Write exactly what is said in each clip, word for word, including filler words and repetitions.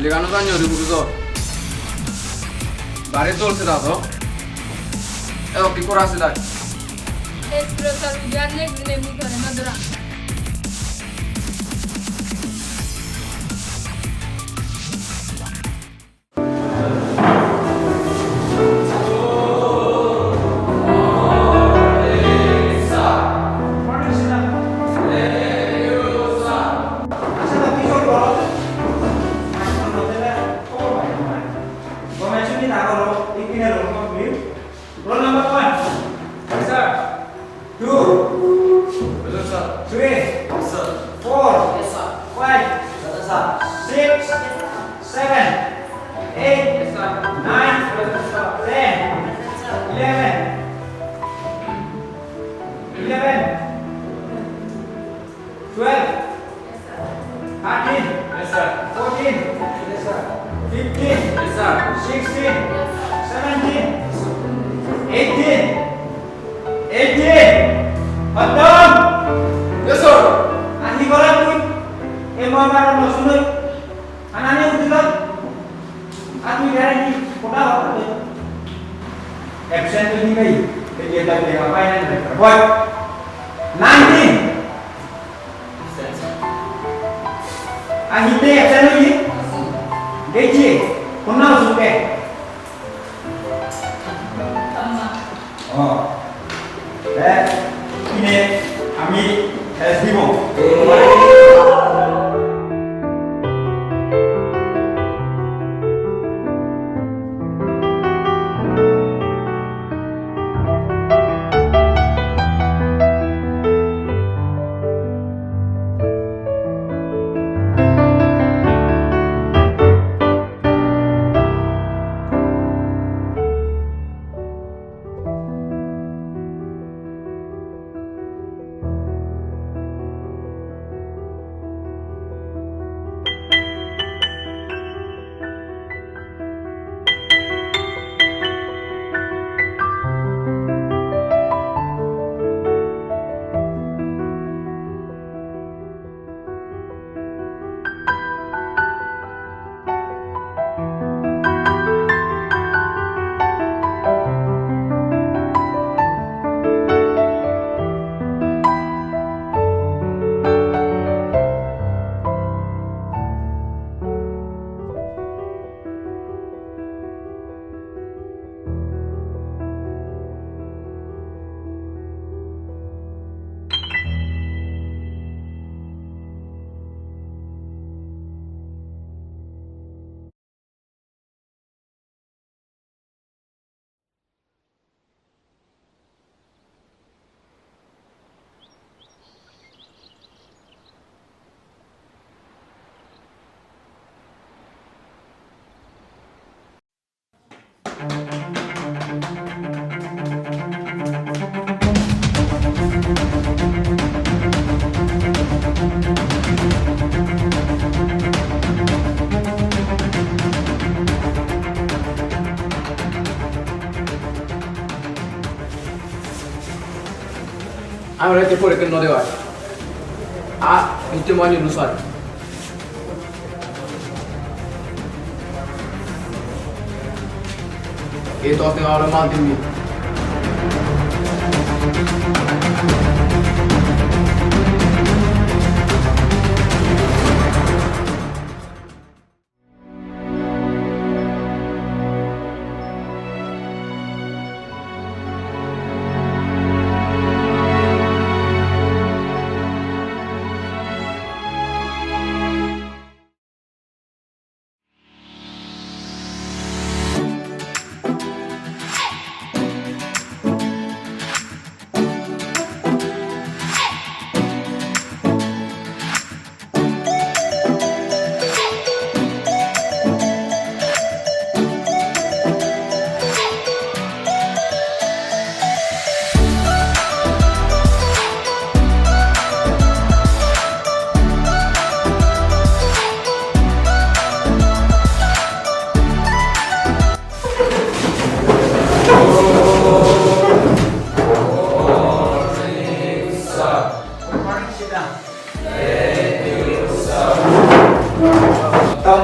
Legano jani uri guru do. Bare dol se da do. E okki kora se da. Espresso rujan ne gune mi kore madura. Roll number one. Yes, sir. Two. Present, sir. Three. Yes, sir. Four. Yes, sir. Five. Present, sir. Six. Seven. Eight. Yes, sir. Nine. Present, sir. Ten. Present, sir. Eleven. Eleven. Twelve. Thirteen. Yes, sir. Fourteen. Yes, sir. Fifteen. Yes, sir. Sixteen. Seventeen. Eighteen. Eighteen. Khatam. Yes, sir. Ahi gora tui. E mama no sunoi. Anani udilak. Atui guarantee kota hote. Absent to ni bhai. Ye tak lega fine and better. Boy. Nineteen. Ahi te absent hoye. Geche. Konna usuke. Oh. Eh, ine ami test dibo. Ami ete porikka no debar. A, hitte mane no sar. Ei dos tenga ole mal dinni. Tom.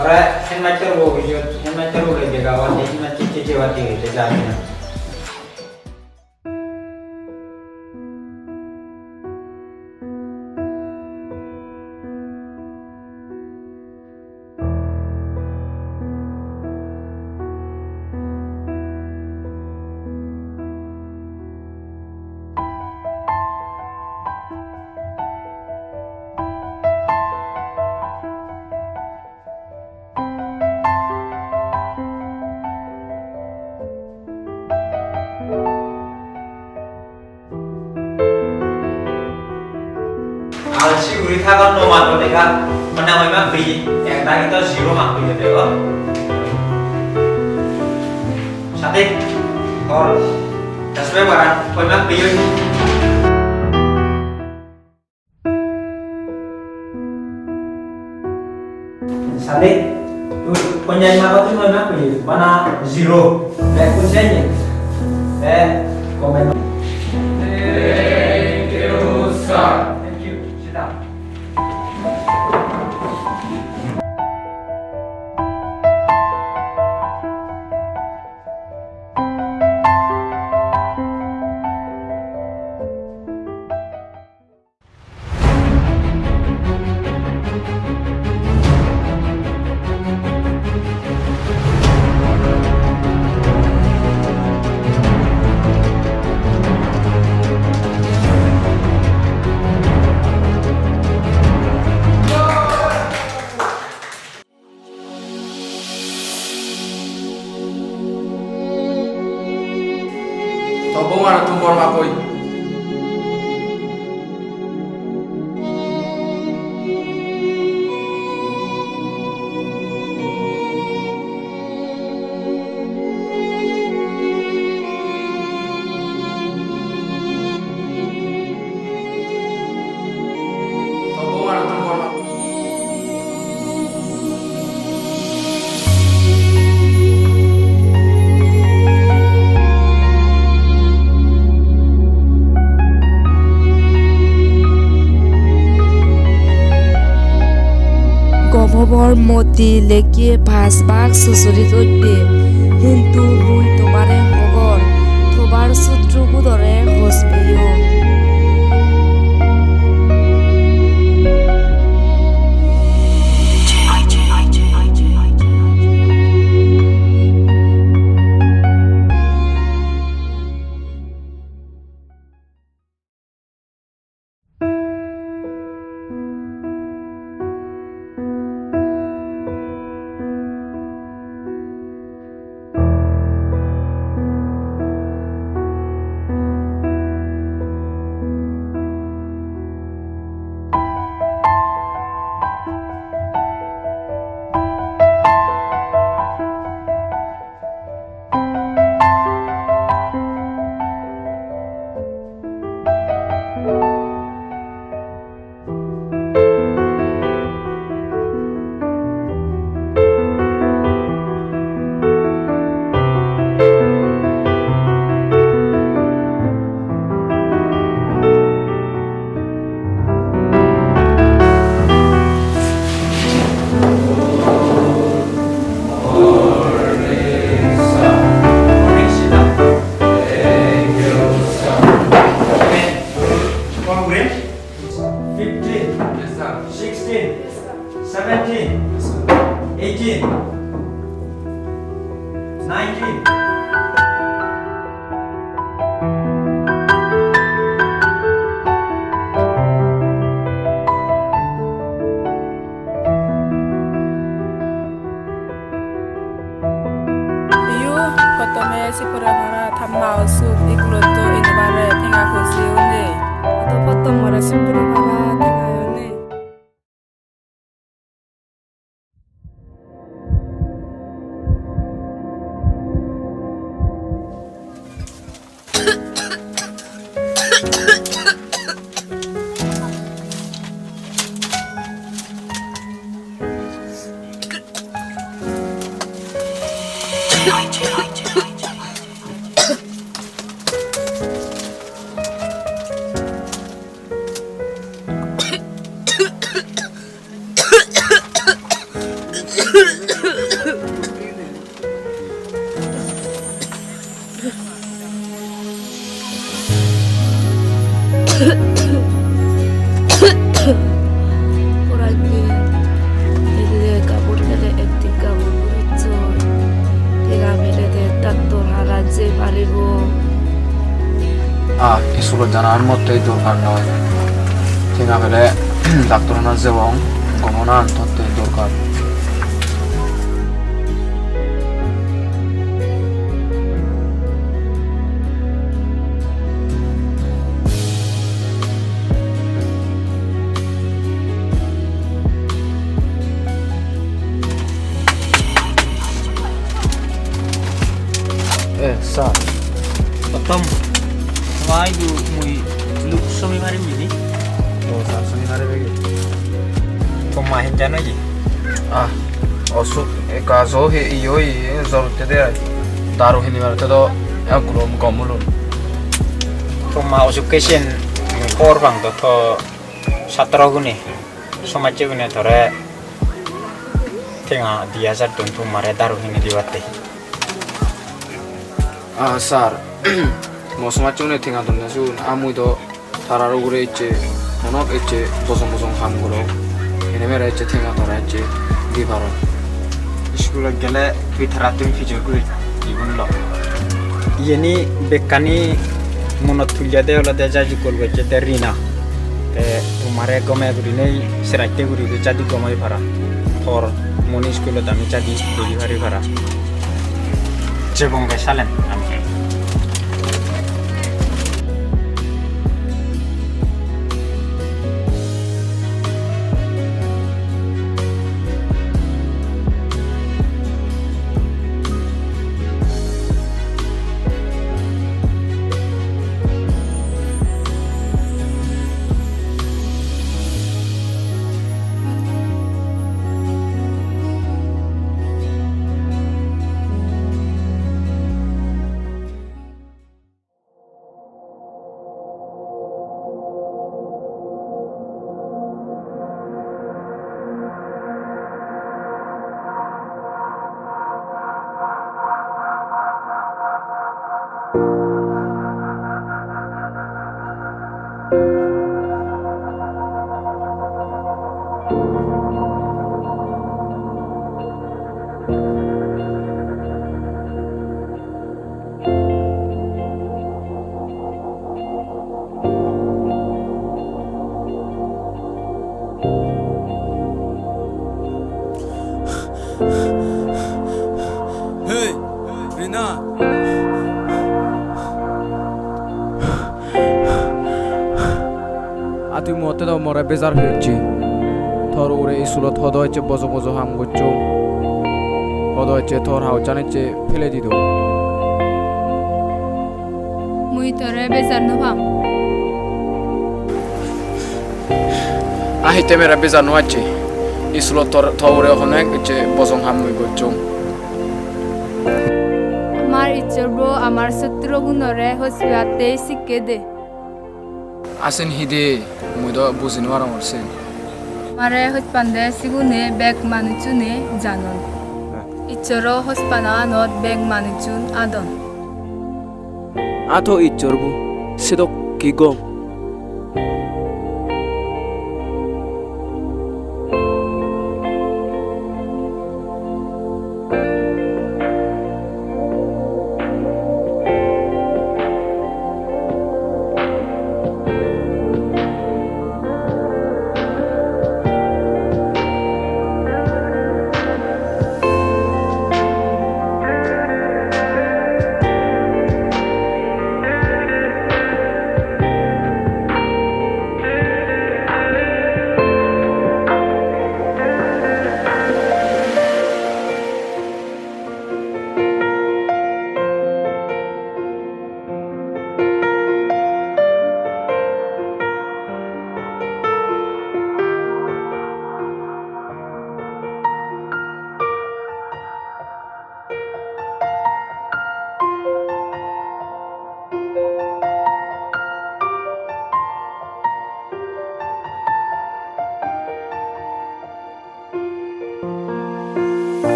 Ore headmaster bo office-ot, headmaster bo le dega wa, headmaster che che wa de de ja na. Alsi guri thagon, no maro dega, mane hoi mark peye, ek dagi to zero mark peye dego. Sadi, tor, dasbe bara, hoi mark peye. Sadi, tui ponjaj mark-ot tui hoi mark peye, bana zero. Bekkun same. Te comment. Thank you, sir. Thank you. Sit down. To Bhogobanottun bor magoi. Gom hobor, Moti lekke pass bak susurit otte, hintu mui tomare hogor, tobar sutrugunore hoj peyo. Eighteen. Nineteen. Iyo, prothome Sipura para thamma osuk igulotto inibare tenga poje onei. Ado prothomore Sipura para tenga onei. Poranni ele gabur gele ekdin gabur gurichon. Tenga pelede doctor hara jei paribo. Ah, iskulot jana ar mottey dorkar noi. Tenga pele doctor hana jebong, gomona an tottey dorkar. Eh, sir. Gautam, why do mui look sobi parim niki? Oh, sir, sobi parim niki? Tomma henjan oye? Ah, osuk ekka jo he iyo ye jor utte de ai. Daru hini mare te do ekgulo gom olun. Tomma osukke siyen mui hobor pang do, to satro gune, somajje gune tore tenga di hajar don tommare daru hini dibatte. Ah, sir, mo somajje gune tenga donne sigun, ah, mui do tarar ugure ecche, honok ecche bojong bojong ham gorong. Ene mere ecche tenga tara ecche di paron. Iskulot gele tui tarattun pijor guri dibun lo. Iyeni bekkani monot tullede olode jai jukkol gocche de Rina. Te tomare gome gurinei seratte guri guri jadi gomoi para. Tor moni iskulot ami jadi degi pari para. Jebonge salen ami. Hey, Rina. Aa, tui motte do more bejar peyocche. Tor ugure iskulot hodo ecche bojo bojo ham gocchong. Hodo ecche tor haujjan ecche pele didong. Mui tore bejar no pang. Aa, hitte mere bejar no pacche. Iskulot tor, to ugure honek ecche bojong ham mui gocchong. Amar Ijjorbo amar sotro gunore hospebatte sikke de. Aa, siyen hi de? Mui do buji nw parongor siyen. Mare hojpande sigune bek manuchune janon. Ijjoro hojpanaganot bek manuchun adon. Aa, to Ijjorbo, sedok hi gom?